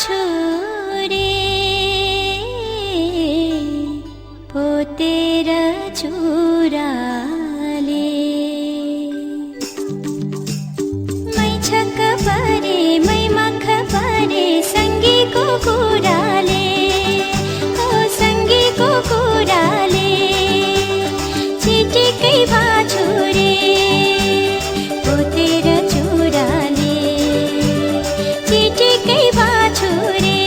छु रे पोतेर चुराले मै छक्क परे मै मख परे सँगीको कुराले ओ सँगीको कुराले चिटिकै भाछु रे पोतेर चुराले चिटिकै भाछु रे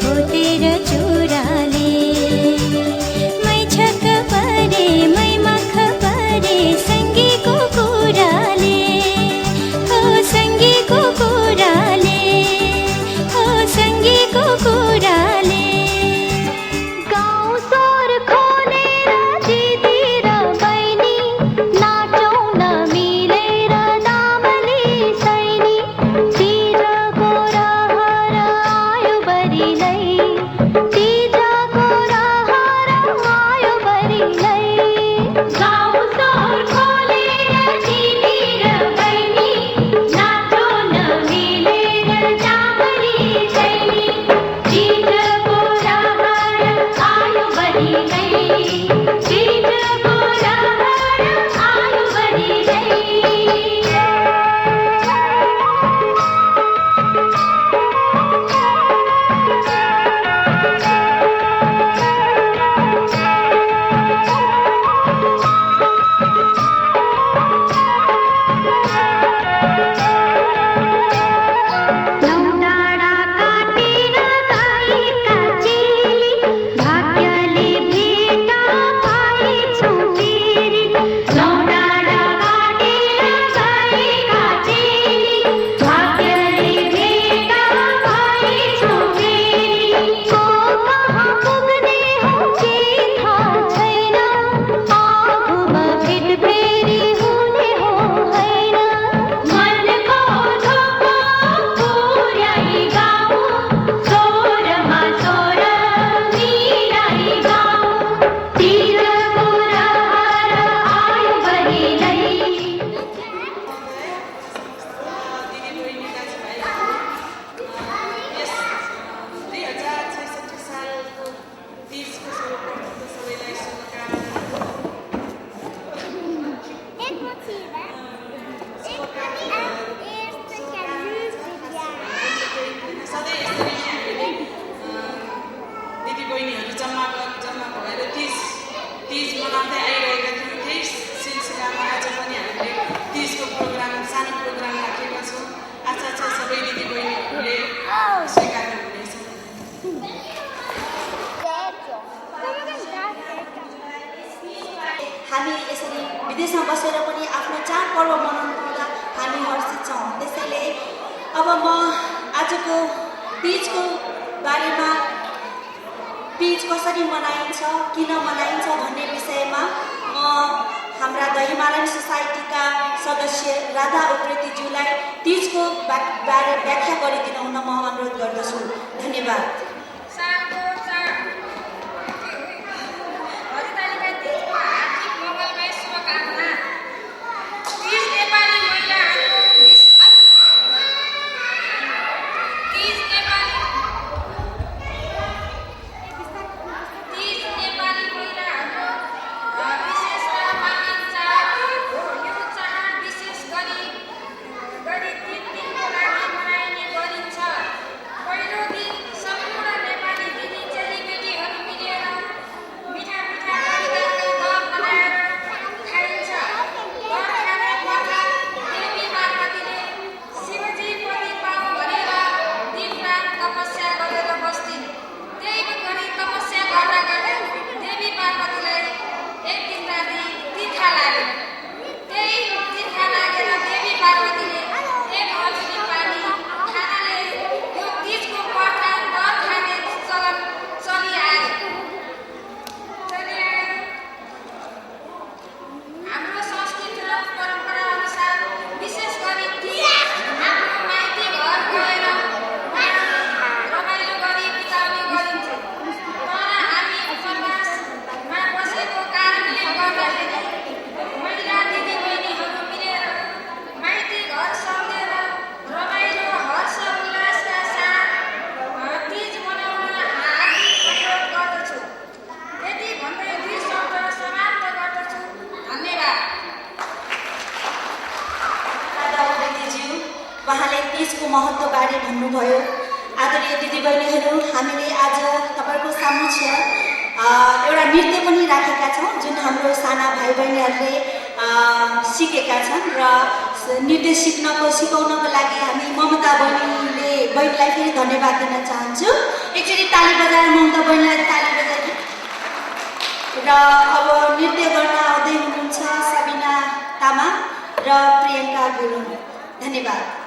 पोतेर चुराले मै छक्क परे मै मख परे सँगीको कुराले ओ सँगीको कुराले ओ सँगीको कुराले गाउँ स्वर खोलेर दिदी र बहिनी नाचौँ न मिलेर दामली सैनी तिजको रहर आयो बरिलै तिजको रहर आयो बरिलै गाउँ स्वर खोलेर दिदी र बहिनी नाचौँ न मिलेर दामली सैनी तिजको रहर आयो बरिलै तिजको रहर आयो बरिलै लौडाडा काटेर गएका चेली भाग्यले भेटा पाएछौँ फेरि लौडाडा काटेर गएका चेली भाग्यले भेटा पाएछौँ फेरि को कहाँ पुग्ने हो के थाहा छैन आफूमा भेट फेरि हुने हो होइन मनको धोको पुर्याई गाउँ स्वरमा स्वर मिलाई गाउँ तिजको रहर आयो बरिलै यस 2066 सालको तीजको सर्वप्रथम त सबैलाई सधैँ यसरी नै हामीले दिदीबहिनीहरू जम्मा भएर तीज मनाउँदै आइरहेका थियौँ। त्यही सिलसिलामा आज पनि हामीले तीजको प्रोग्राम सानो प्रोग्राम राखेका छौँ। आशा छ सबै दिदीबहिनीहरूले स्वीकार्नु हुनेछ। हामी यसरी विदेशमा बसेर पनि आफ्नो चाडपर्व मनाउनु पाउँदा हामी हर्षित छौँ। त्यसैले अब म आजको तीजको बारेमा तीज कसरी मनाइन्छ किन मनाइन्छ भन्ने विषयमा म हाम्रा द हिमालयन सोसाइटीका सदस्य राधा उप्रेतीज्यूलाई तीजको बारे व्याख्या गरिदिन हुन म अनुरोध गर्दछु। धन्यवाद। सालको हरितालिका तीजको हार्दिक मङ्गलमय शुभकामना। तीज नेपाली महिलाहरूको तीज नेपाली महिलाहरूको विशेषता महान चाड हो। यो चाड विशेष गरी 3 दिनको लागि मनाइने गरिन्छ। पहिलो दिन सम्पूर्ण तीजको महत्त्वबारे भन्नुभयो। आदरणीय दिदीबहिनीहरू, हामीले आज तपाईँको समक्ष एउटा नृत्य पनि राखेका छौँ जुन हाम्रो साना भाइ बहिनीहरूले सिकेका छन् र नृत्य सिकाउनको लागि हामी ममता बहिनीलाई फेरि धन्यवाद दिन चाहन्छु। एकचोटि ताली बजाएर ममता बहिनीलाई ताली बजाइदिनु। र अब नृत्य गर्न आउँदै हुनुहुन्छ सबिना तामाङ र प्रियङ्का गुरुङ। धन्यवाद।